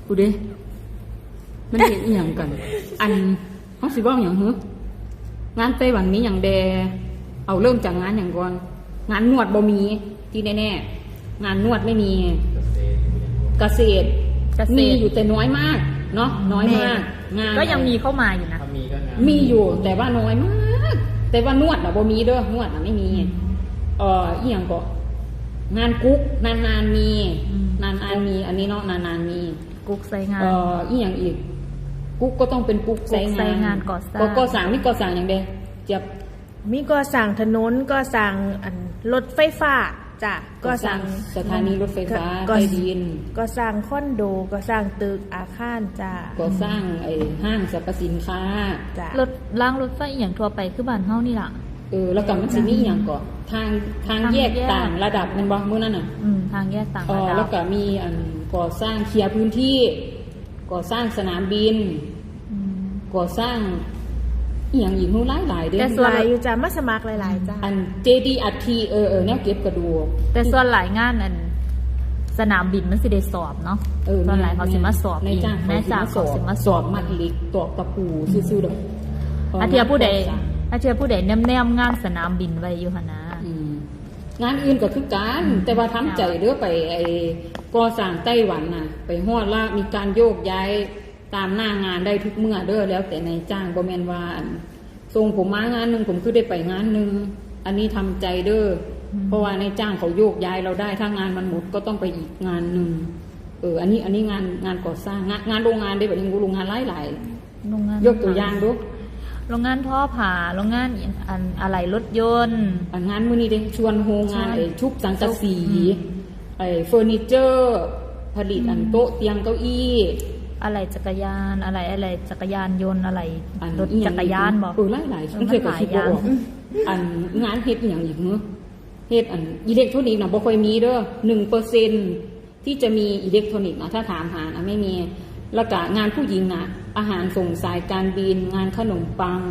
ຜູ້ເດ້ ມັນເຮັດອີ່ຫຍັງກັນ? ອັນ ເຮົາຊິເວົ້າຫຍັງຫື? ງານໄຕ້ຫວັນມີຫຍັງແດ່? ເອົາເລີ່ມຈາກງານຫຍັງກ່ອນ? ງານນວດບໍ່ມີ ທີ່ແນ່ໆ ງານນວດໄມ່ມີ. ກະເສດ ກະເສດ ກະເສດ ມີຢູ່ແຕ່ນ້ອຍມາກເນາະ ນ້ອຍມາກ. ແມ່ນ ງານ ກໍຍັງມີເຂົ້າມາຢູ່ນະ ມີຢູ່ ແຕ່ວ່ານ້ອຍມາກ. ແຕ່ວ່ານວດນະບໍ່ມີເດີ ນວດນະໄມ່ມີ. ອືມ ເອີ ອີ່ຫຍັງເກາະ ງານກຸກ ນານໆມີ. ອືມ ນານໆມີ ອັນນີ້ເນາະ ນານໆມີ. ກຸກໄຊງານ ເອີ ອີ່ຫຍັງອີກ? ກຸກກໍຕ້ອງເປັນກຸກໄຊງານ ກຸກໄຊງານກໍ່ສ້າງ ກໍກໍ່ສ້າງ. ມີກໍ່ສ້າງຫຍັງແດ່ ຈຽບ? ມີກໍ່ສ້າງຖະໜົນ ກໍ່ສ້າງ ອັນ ລົດໄຟຟ້າຈ້າ ກໍ່ສ້າງ ກໍ່ສ້າງສະຖານີລົດໄຟຟ້າໃຕ້ດິນ ກໍ່ສ້າງຄອນໂດ ກໍ່ສ້າງຕຶກອາຄານຈ້າ ກໍ່ສ້າງ ອືມ ໄອ້ຫ້າງສັບພະສິນຄ້າຈ້າ. ລົດລາງລົດໄຟອີ່ຫຍັງທົ່ວໄປຄືບ້ານເຮົານີ້ລະ. ເອີ ແລ້ວກໍມັນຊິມີອີ່ຫຍັງເກາະ ທາງ ທາງແຍກ ທາງແຍກຕ່າງລະດັບແມ່ນບໍ່ ມື້ນັ້ນນະ? ອືມ ທາງແຍກຕ່າງ ເອີ ລະດັບ ແລ້ວກໍມີອັນກໍ່ສ້າງເຄຍພື້ນທີ່ ກໍ່ສ້າງສະໜາມບິນ ອືມ ກໍ່ສ້າງອີ່ຫຍັງອີກ ໂຫ ຫຼາຍໆເດ້ ແຕ່ສ່ວນຫຼາຍຢູ່ຈ້າ ມາສະໝັກຫຼາຍໆຈ້າ. ອັນເຈດີອັດຖິ ເອີ ເອີ ແນວເກັບກະດູກ ແຕ່ສ່ວນຫຼາຍງານອັນສະໜາມບິນມັນຊິໄດ້ສອບເນາະ. ເອີ ສ່ວນຫຼາຍເຂົາຊິມາສອບ ນາຍຈ້າງເຂົາຊິມາສອບ ສອບມັດເຫຼັກ ຕອກຕະປູ ອືມ ຊື່ໆດອກ. ອາເທື່ອຜູ້ໃດ ອາເທື່ອຜູ້ໃດແນມໆງານສະໜາມບິນໄວ້ຢູ່ຫັ້ນນະ. ອືມ ງານອື່ນກໍຄືກັນ ອືມ ແຕ່ວ່າທຳໃຈເດີ ໄປໄອ້ກໍ່ສ້າງໄຕ້ຫວັນນະ ໄປຮອດລະມີການໂຍກຍ້າຍຕາມໜ້າງານໄດ້ທຸກເມື່ອເດີ ແລ້ວແຕ່ນາຍຈ້າງ. ບໍ່ແມ່ນວ່າ ອັນ ສົ່ງຜົມມາງານໜຶ່ງ ຜົມຄືໄດ້ໄປງານໜຶ່ງ ອັນນີ້ທຳໃຈເດີ. ອືມ ເພາະວ່ານາຍຈ້າງເຂົາໂຍກຍ້າຍເຮົາໄດ້ ຖ້າງານມັນໝົດກໍຕ້ອງໄປອີກງານໜຶ່ງ. ເອີ ອັນນີ້ ອັນນີ້ງານ ງານກໍ່ສ້າງ ງານ ງານໂຮງງານເດ້ ບັດນີ້ໂຮງງານຫຼາຍໆ. ຍົກຕົວຢ່າງດູ ໂຮງງານທໍຜ້າ ໂຮງງານ ອັນ ອະໄຫຼລົດຍົນ. ອັນງານມື້ນີ້ເດ້ ສ່ວນໂຮງງານ ສ່ວນ ໄອ້ຊຸບສັງກະສີ ອືມ ໄອ້ເຟີນີເຈີ ຜະລິດ ອືມ ອັນໂຕະຕຽງເກົ້າອີ້ ອະໄຫຼຈັກກະຍານ ອະໄຫຼ ອະໄຫຼຈັກກະຍານຍົນ ອະໄຫຼ ອັນ ລົດຈັກກະຍານບໍ? ເອີ ຫຼາຍໆ ເອີ ມັນຫຼາຍຢ່າງ. ອັນງານເຮັດອີ່ຫຍັງອີກຫື? ເຮັດອັນອີເລັກໂທຣນິກນະບໍ່ຄ່ອຍມີເດີ ໜຶ່ງເປີເຊັນ ທີ່ຈະມີອີເລັກໂທຣນິກນະ ຖ້າຖາມຫານະ ແມ່ນມີ. ແລ້ວກະງານຜູ້ຍິງນະ ອາຫານສົ່ງສາຍການບິນ ງານຂະໜົມປັງ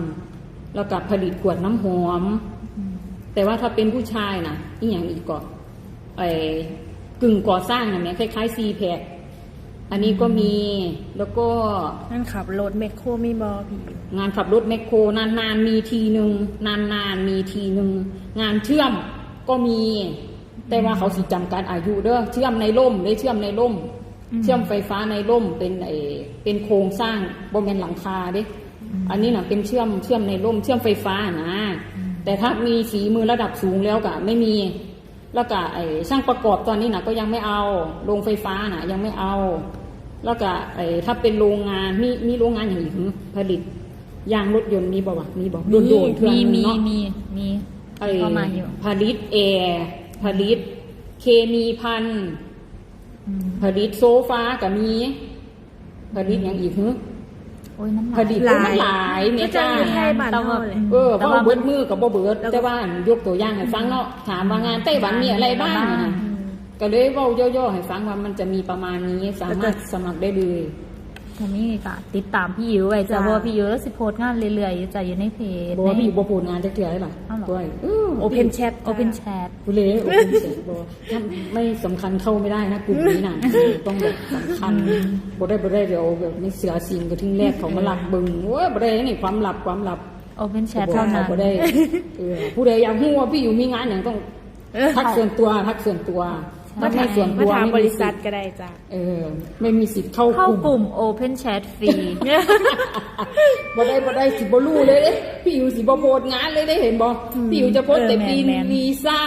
ແລ້ວກະຜະລິດຂວດນ້ຳຫອມ. ອືມ ແຕ່ວ່າຖ້າເປັນຜູ້ຊາຍນະ ອີ່ຫຍັງອີກເກາະ ໄອ້ ກຶ່ງກໍ່ສ້າງນະແມ່ ຄ້າຍໆ ຊີແພັກ ອັນນີ້ກໍມີ. ອືມ ແລ້ວກໍງານຂັບລົດແມັກໂຄມີບໍ່ພີ່? ງານຂັບລົດແມັກໂຄນານໆມີທີໜຶ່ງ ນານໆມີທີໜຶ່ງ. ງານເຊື່ອມກໍມີ ແຕ່ວ່າເຂົາຊິຈຳກັດອາຍຸເດີ ເຊື່ອມໃນລົມເດ້ ເຊື່ອມໃນລົມ. ອືມ ເຊື່ອມໄຟຟ້າໃນລົມ ເປັນໄອ້ ເປັນໂຄງສ້າງ ບໍ່ແມ່ນຫຼັງຄາເດ້. ອືມ ອັນນີ້ນະເປັນເຊື່ອມ ເຊື່ອມໃນລົມ ເຊື່ອມໄຟຟ້ານະ. ອືມ ແຕ່ຖ້າມີຝີມືລະດັບສູງແລ້ວກະໄມ່ມີ. ແລ້ວກະໄອ້ຊ່າງປະກອບຕອນນີ້ນະກໍຍັງໄມ່ເອົາ ໂຮງໄຟຟ້ານະຍັງໄມ່ເອົາ. ແລ້ວກະໄອ້ຖ້າເປັນໂຮງງານ ມີ ມີໂຮງງານຫຍັງອີກຫື? ຜະລິດຢາງລົດຍົນມີບໍ່ວະ? ມີບໍ່? ມີ ໂດນໆເທື່ອໜຶ່ງເນາະ. ມີ ມີ ມີ ມີ ເອີ ເຂົ້າມາຢູ່ ຜະລິດແອ ຜະລິດເຄມີພັນ ອືມ ຜະລິດໂຊຟາກະມີ. ຜະລິດຫຍັງອີກຫື? ໂອ້ຍ ມັນຫຼາຍ ຜະລິດ ໂອ້ຍ ມັນຫຼາຍແມ່ຈ້າ. ຄືຈັງຢູ່ໄທບ້ານເຮົາແຫຼະ. ເອີ ເວົ້າເບິດມື້ກໍບໍ່ເບິດ ແຕ່ວ່າຍົກຕົວຢ່າງໃຫ້ຟັງເນາະ. ອືມ ຖາມວ່າງານໄຕ້ຫວັນມີອະໄລບ້າງ? ອືມ ກໍເລີຍເວົ້າຫຍໍ້ໆໃຫ້ຟັງວ່າມັນຈະມີປະມານນີ້ ສາມາດສະໝັກໄດ້ເລີຍ. ຖ້າມີກໍຕິດຕາມພີ່ອິວໄວ້ຈ້າ ເພາະວ່າພີ່ອິວລາວຊິໂພສງານເລື້ອຍໆຢູ່ຈ້າ ຢູ່ໃນເພຈ. ບໍ່ ພີ່ອິວບໍ່ໂພສງານຈັກເທື່ອເດ້ລະ. ເອົາເນາະ ໂອເພນແຊັດ ໂອເພນແຊັດ ພຸ້ນເລີຍ ໂອເພນແຊັດ ບໍ່ ຖ້າໄມ່ສຳຄັນເຂົ້າໄມ່ໄດ້ນະ ກຸ່ມນີ້ນະ ຕ້ອງແບບສຳຄັນ. ອືມ ບໍ່ໄດ້ ບໍ່ໄດ້ ດຽວແບບມີເສືອສິງກະທິງແລກເຂົາມາລັກເບິ່ງ. ໂອ້ຍ ບໍ່ໄດ້ນີ້ ຄວາມລັບ ຄວາມລັບ. ໂອເພນແຊັດເທົ່ານັ້ນ ບໍ່ໄດ້ ເອີ ຜູ້ໃດຢາກຮູ້ວ່າພີ່ອິວມີງານຫຍັງ ຕ້ອງທັກສ່ວນຕົວ ທັກສ່ວນຕົວ ທັກໃນສ່ວນຕົວ ມາຖາມບໍລິສັດກໍໄດ້ຈ້າ. ເອີ ແມ່ນມີສິດເຂົ້າ ເຂົ້າກຸ່ມ ກຸ່ມໂອເພນແຊັດຟຣີ. ບໍ່ໄດ້ ບໍ່ໄດ້ ຊິບໍ່ຮູ້ເລີຍເດ້ ພີ່ອິວຊິບໍ່ໂພສງານເລີຍເດ້ ເຫັນບໍ່? ອືມ ພີ່ອິວຈະໂພສແຕ່ບິນ ເອີ ແມ່ນໆ ວີຊາ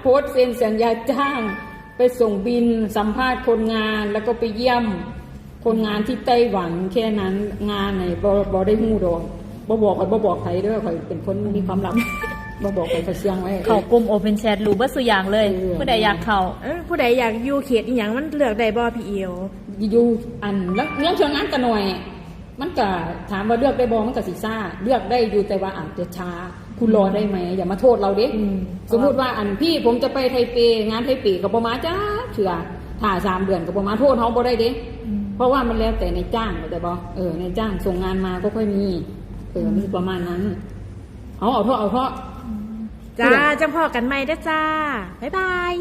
ໂພສເຊັນສັນຍາຈ້າງ ໄປສົ່ງບິນ ສຳພາດຄົນງານ ແລ້ວກໍໄປຢ້ຽມຄົນງານທີ່ໄຕ້ຫວັນ ແຄ່ນັ້ນ. ງານນີ້ບໍ່ ບໍ່ໄດ້ຮູ້ດອກ ບໍ່ບອກໃຜ ບໍ່ບອກໃຜເດີ ຂ້ອຍເປັນຄົນມີຄວາມລັບ ບໍ່ບອກໃຜ ຂ້ອຍເຊື່ອງໄວ້. ເຂົ້າກຸ່ມໂອເພນແຊັດ ຮູ້ເບິດສູ່ຢ່າງເລີຍ. ເອີ ຜູ້ໃດຢາກເຂົ້າ ເອີ ຜູ້ໃດຢາກຢູ່ເຂດອີ່ຫຍັງ ມັນເລືອກໄດ້ບໍ່ ພີ່ອິວ? ຢູ່ອັນ ລາງ ລາງເທື່ອງານກໍໜ້ອຍ ມັນກະ ຖາມວ່າເລືອກໄດ້ບໍ່? ມັນກະຊິຊ້າ ເລືອກໄດ້ຢູ່ ແຕ່ວ່າອາດຈະຊ້າ. ຄຸນລໍໄດ້ໄໝ? ຢ່າມາໂທດລາວເດ້. ອືມ ສົມມຸດວ່າ ອັນ ພີ່ ຜົມຈະໄປໄທເປ ງານໄທເປກໍບໍ່ມາຈັກເທື່ອ ຖ້າສາມເດືອນກໍບໍ່ມາ ໂທດເຮົາບໍ່ໄດ້ເດ້. ອືມ ເພາະວ່າມັນແລ້ວແຕ່ນາຍຈ້າງ ເຂົ້າໃຈບໍ່? ເອີ ນາຍຈ້າງສົ່ງງານມາກໍຄ່ອຍມີ. ເອີ ອືມ ມັນປະມານນັ້ນ. ເອົາ ເອົາເທາະ ເອົາເທາະ. ອືມ ຈ້າ ຈັ່ງພໍ້ກັນໃໝ່ເດີຈ້າ ບາຍບາຍ.